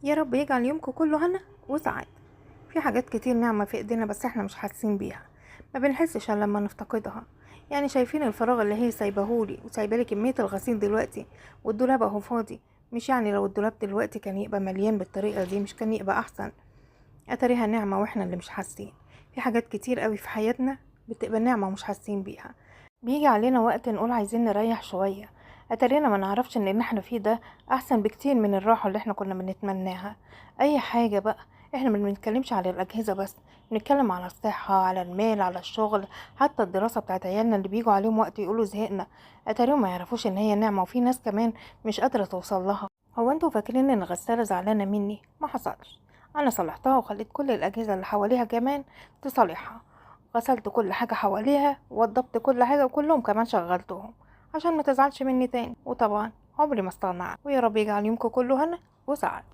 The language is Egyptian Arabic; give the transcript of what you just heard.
يا رب يجعل يومكم كله هنا وسعادة. في حاجات كتير نعمة في ايدينا بس احنا مش حاسين بيها، ما بنحسش الا لما نفتقدها. يعني شايفين الفراغ اللي هي سايباهولي وسايبالي كمية الغسيل دلوقتي والدولاب اهو فاضي. مش يعني لو الدولاب دلوقتي كان يبقى مليان بالطريقة دي مش كان يبقى احسن؟ اتاريها نعمة واحنا اللي مش حاسين. في حاجات كتير قوي في حياتنا بتبقى نعمة ومش حاسين بيها. بيجي علينا وقت نقول عايزين نريح شوية، اتارينا ما نعرفش ان اللي احنا فيه ده احسن بكتير من الراحة اللي احنا كنا بنتمناها. اي حاجة بقى، احنا ما بنتكلمش على الاجهزة بس، بنتكلم على الصحة، على المال، على الشغل، حتى الدراسة بتاعت عيالنا اللي بيجوا عليهم وقت يقولوا زهقنا، اتاريهم ما يعرفوش ان هي نعمة، وفي ناس كمان مش قادرة توصل لها. هو انتوا فاكرين ان الغسالة زعلانة مني؟ ما حصلش، انا صلحتها وخليت كل الاجهزة اللي حواليها كمان تصالحها، غسلت كل حاجة حواليها ووضبت كل حاجة وكلهم كمان شغلتهم عشان ما تزعلش مني تاني. وطبعا عمري ما استغنى عنها. ويا رب يجعل يومكم كله هنا وسعادة.